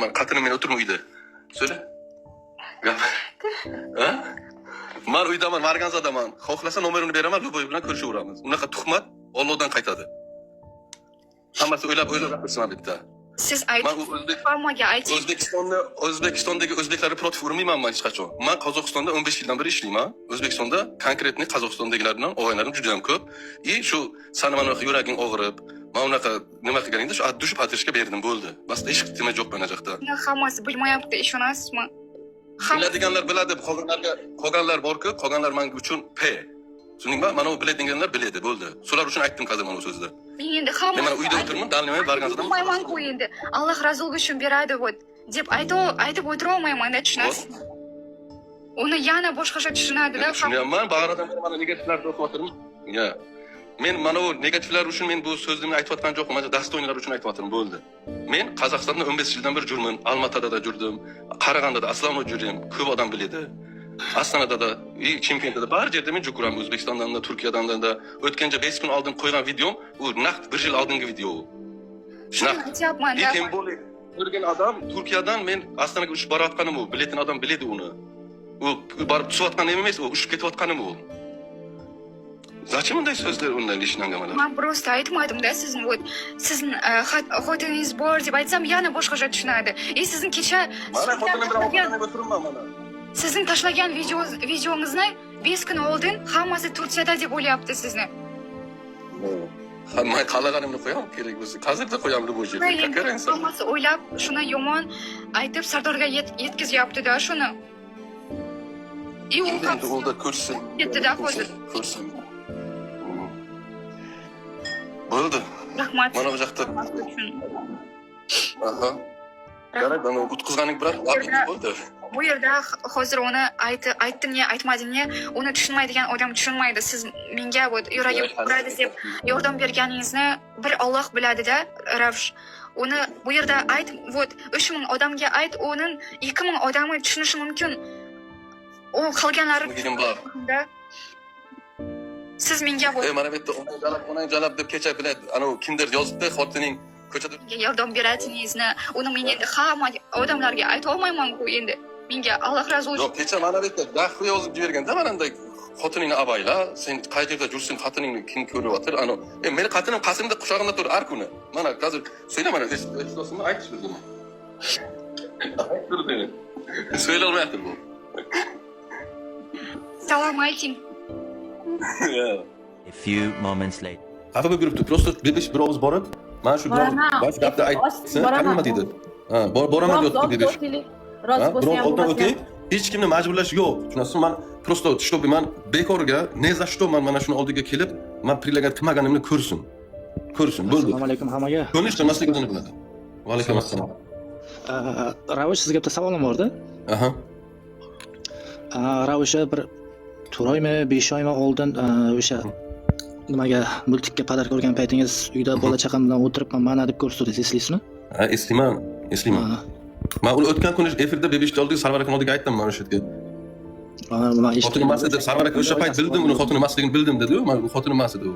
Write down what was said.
Man xotinim men o'tirma uyda. So'yla. Gap. Ha? Man uydaman, Marganzadaman. Xohlasa, nomerini beraman, любой bilan ko'rishaveramiz. Unaqa tuhmat Allohdan qaytadi. Hammasi o'ylab o'ylab gapirsin bitta. Siz Man ayting, u o'zbek hammaga ayting. O'zbekistonni, O'zbekistondagi o'zbeklarni против urmayman man hech qachon. Man Qozog'istonda 15 yildan beri ishlayman. O'zbekistonda, конкретный Qozog'istondagilar bilan og'aynilarim juda ham ko'p. И shu sani mana bunaqa yuraging og'rib, man unaqa nima qilganingda, shu от души поддержка berdim, bo'ldi. Boshqa hech nima yo'q mana yoqda. Hammasi bilmayapti, ishonasizmi? Hamma Biladiganlar biladi, qolganlarga, qolganlar borku, qolganlar man uchun p. Tushundingmi? Mana u biladiganlar biladi, bo'ldi. Shular uchun aytdim hozir mana bu so'zni. Men endi hamma Men mana uyda o'tirman, dalnimay Barganzadan. Bilmayman-ku endi. Alloh razıligi uchun beradi, вот deb aytib o'tira olmayman-da, tushunasizmi? Uni yana boshqacha tushunadi-da. Tushunyapman, bag'ridan beri mana negativlarni o'qiyapman. Ya. Men mana bu negativlar uchun men bu so'zimni aytayotgan yo'qman, mana достойный lar uchun aytyapman, bo'ldi. Men Qozog'istonda 15 yildan beri jurman, Almatada da jurdim, Qarag'andada aslom jurdim, ko'p odam biladi. Astanada da, и Chimkentda da, bar yerda men juraman, O'zbekistondan da, Turkiyadan da. O'tganja 5 kun oldin qo'ygan videom, u naqd bir yil oldingi video u. Shuni Naqd. aytyapman. И тем более ko'rgan odam, Turkiyadan men Astanaga uchib borayotganim u, biletin odam biladi uni. U borib tushayotganim emas, u uchib ketayotganim u. Зачем unday so'zlar undan лишний nimalar? Man просто aytmadim-da, sizni, вот sizni xotiningiz bor deb aytsam, yana boshqacha tushunadi. И sizni kecha Mana xotinim bilan ovqatlanib o'tiribman mana. Sizni tashlagan videongizni 5 kun oldin hammasi Turkiyada deb o'ylayapti sizni. Ha, man qalaganimni qo'yam, kerak bo'lsa. Hozirda qo'yam любой yerga. Endi Какая разница? hammasi o'ylab, shuni yomon aytib Sardorga yetkazyapti-da shuni. И u ham Endi u da ko'rsin. ketdi-da hozir. Ko'rsin. Bo'ldi. Rahmat. Mana bu yoqda. Uchun. Aha. Qarang, mana o'tkazganing bilan bo'ldi. Bu yerda hozir uni aytdim ne, aytmadim ne, uni tushunmaydigan odam tushunmaydi. Siz menga, вот, yuragim og'radi deb yordam berganingizni bir Olloh biladida, Ravsh. Uni bu yerda ayt, вот, 3000 odamga ayt, uning 2000 odami tushunishi mumkin. U qolganlari Degan bor. da siz menga, вот, E, mana bu yerda onang jalab, onang jalab deb kecha biladi. Anavi kimdir yozibdi, xotining ko'chada menga yordam beradingizni, uni men endi hamma odamlarga ayta olmayman-ku endi. Menga Alloh rozi bo'lsin. Yo'q, kecha mana bu yerda daxli yozib jiberganda, mana bunday xotiningni avayla, sen qay yerda yursin, xotiningni kim ko'ryotir? Anavi. E, meni xotinim qasimda, quchog'imda tur har kuni. Mana hozir so'yla, mana eslasini aytish bizga. Aytib turdi. So'yla olmayapti bu. Salom ayting. A few moments later. Xafa bo'lib yuribdi. Просто bebish bir og'iz borib, mana shu bir og'iz, Boraman. mana shu gapni aytsin, Boraman. nima deydi? Ha, boraman deyapti bebish. Rozi Ha, bo'lsa birov ham, oldin bo'lmasa o'tay, ham. hech kimni majburlash yo'q. Tushunasizmi? Man просто чтобы man bekorga, не за что man mana shuni oldiga kelib, man предлагать qilmaganimni ko'rsin. Ko'rsin, bo'ldi. Assalomu alaykum hammaga. Ko'nish qilmaslik o'zini biladi. Va alaykum assalom. Ravish, sizga bitta savolim borda. Aha. Ravish, bir 4 oymi, 5 oymi oldin o'sha nimaga, multikka подарка olgan paytingiz uyda bola chaqam bilan o'tiribman mana deb ko'rsatdingiz, eslaysizmi? Ha, eslayman, eslayman. Man uni o'tgan kuni efirda bebishni oldiga, Sarvar akani oldiga aytdim mana shu yerga. Man Xotini emas edi, Sarvar aka, o'sha payt bildim, uni xotini emasligini bildim dedi-yu, man u xotini emas edi u.